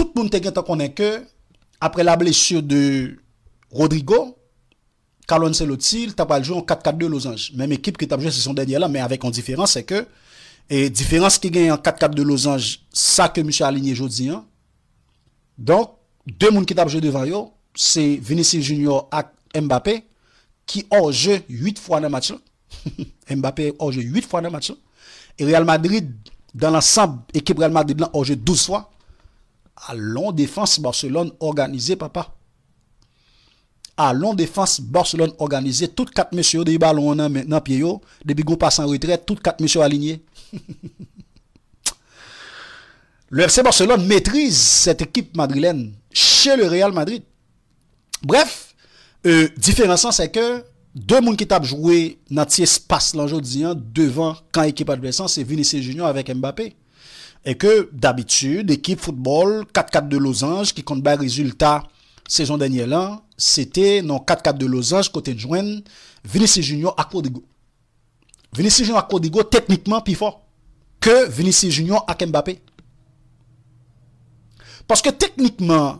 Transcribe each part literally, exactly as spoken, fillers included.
tout moun te gentan konnen ke, apre la blessure de Rodrigo, Carlo Ancelotti, li ta pral jwe yon kat kat de lozanj. Menm ekip ki t ap jwe sezon dènyè lan, men avèk yon diferans, se ke, e diferans ki genyen an kat kat de lozanj, sa ke misye alinye jodi an. Donk, de moun ki t ap jwe devan yo, se Vinicius Junior ak Mbappé, ki hors jeu uit fwa nan match lan. Mbappé hors jeu uit fwa nan match lan. E Real Madrid, dan lansanb, ekip Real Madrid lan hors jeu douz fwa. Alon defans Barcelone òganize, papa. Alon defans Barcelone òganize. Tout kat mesye yo depi balon an nan men, nan pye yo, depi gon pas an retrè, tout kat mesye yo alinye. Le F C Barcelone maîtrise cette équipe madrilène chez le Real Madrid. Bref, euh, diferans lan, se ke de moun ki t ap jwe nan ti espas lan jodi an, devan kan ekip advès lan, se Vinicius Junior avèk Mbappé. E ke, dabitid, ekip foutbòl kat kat de lozanj ki konn bay rezilta sezon dènyè lan, se te nan kat kat de lozanj kote n jwenn Vinicius Junior ak Rodrigo. Vinicius Junior ak Rodrigo teknikman pi fò ke Vinicius Junior ak Mbappé. Paske teknikman,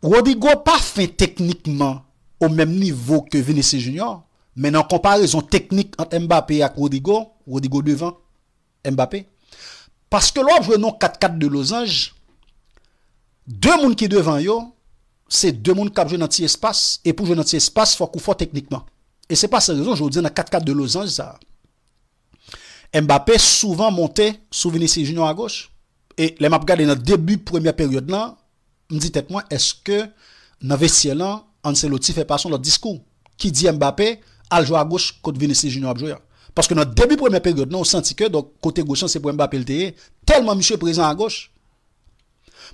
Rodrigo pa fen teknikman o menm nivo ke Vinicius Junior, men nan konparezon teknik ant Mbappé ak Rodrigo, Rodrigo devan Mbappé. Paske lè w ap jwe nan kat kat de lozanj, de moun ki devan yo, se de moun k ap jwe nan ti espas, e pou jwe nan ti espas, fòk ou fò teknikman. E se pa san rezon, jodi a nan kat kat de lozanj sa a, Mbappé souvan monte sou Vinicius Junior agoch. E lè m ap gade nan debi premyè peryòd lan, m di tèt mwen, èske nan vestyè lan, Ancelotti fè pase yon lòt diskou ki di Mbappé al jwe agoch kot Vinicius Junior ap jwe a? Paske nan debi premyè peryòd lan, ou santi ke, donk, kote goch lan, se pou Mbappé l te ye, tèlman misye prezan agoch.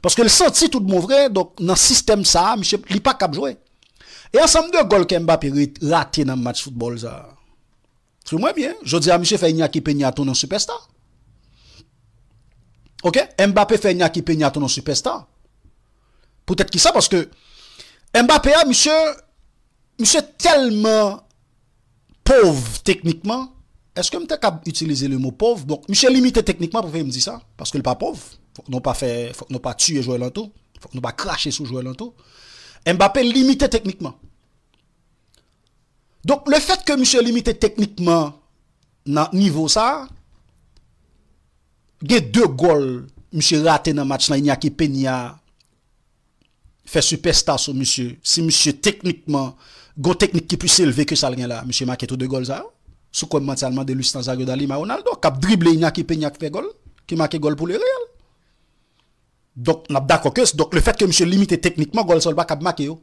Paske l santi tout bon vre, donk, nan sistèm sa a, misye, li pa kab jwe. E ansanm de gòl ke Mbappé re-, rate nan match foutbòl sa a. Sou mwen byen, jodi a misye fè Iñaki Peña tounen sipèsta. Ok? Mbappé fè Iñaki Peña tounen sipèsta. Poutèt ki sa? Paske Mbappé a, misye, misye tèlman pòv teknikman. Èske m te kab itilize le mo pòv? Donk, misye limite teknikman, prefere m di sa, paske l pa pòv. Fòk nou pa fè, fòk nou pa tiye jwè lan tou. Fòk nou pa krache sou jwè lan tou. Mbappé limite teknikman. Donk, le fèt ke misye limite teknikman nan nivo sa a, gen de gòl misye rate nan match lan, Iñaki Peña fè sipèsta sou misye. Si misye teknikman, gon teknik ki plis elve ke sa l gen la, misye make tou de gòl sa yo. Sou kwè m manti al mande Luis Nazario da Lima Ronaldo, k ap drible Iñaki Peña k fè gòl, ki make gòl pou le Real. Donk, n ap dakò ke, donk, le fèt ke misye limite teknikman, gòl sa yo, l pa kab make yo.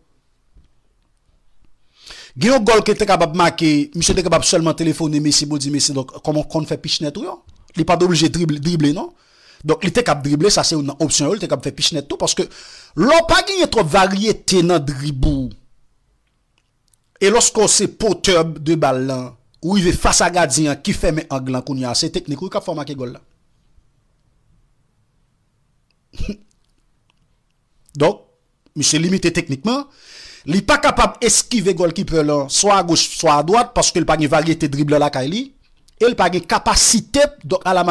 Gen yon gòl ke te kapab make, misye te kapab sèlman telefone Messi pou di Messi, donk, kòman konn fè pich nèt ou yo. Li pa t oblije drible, drible, non. Donk, li te kab drible, sa se youn nan opsyon yo, li te kab fè pich nèt tou, paske lè w pa genyen twòp varyete nan drib ou, e lòske w se potè de bal lan, ou rive fas a gadyen an ki fèmen ang lan kounye a, se teknik ou k ap fè w make gòl la. Donk, misye limite teknikman. Li pa kapab eskive gòlkipè lan, swa agoch, swa adwat, paske l pa gen varyete drib lan lakay li. E l pa gen kapasite, donk, a la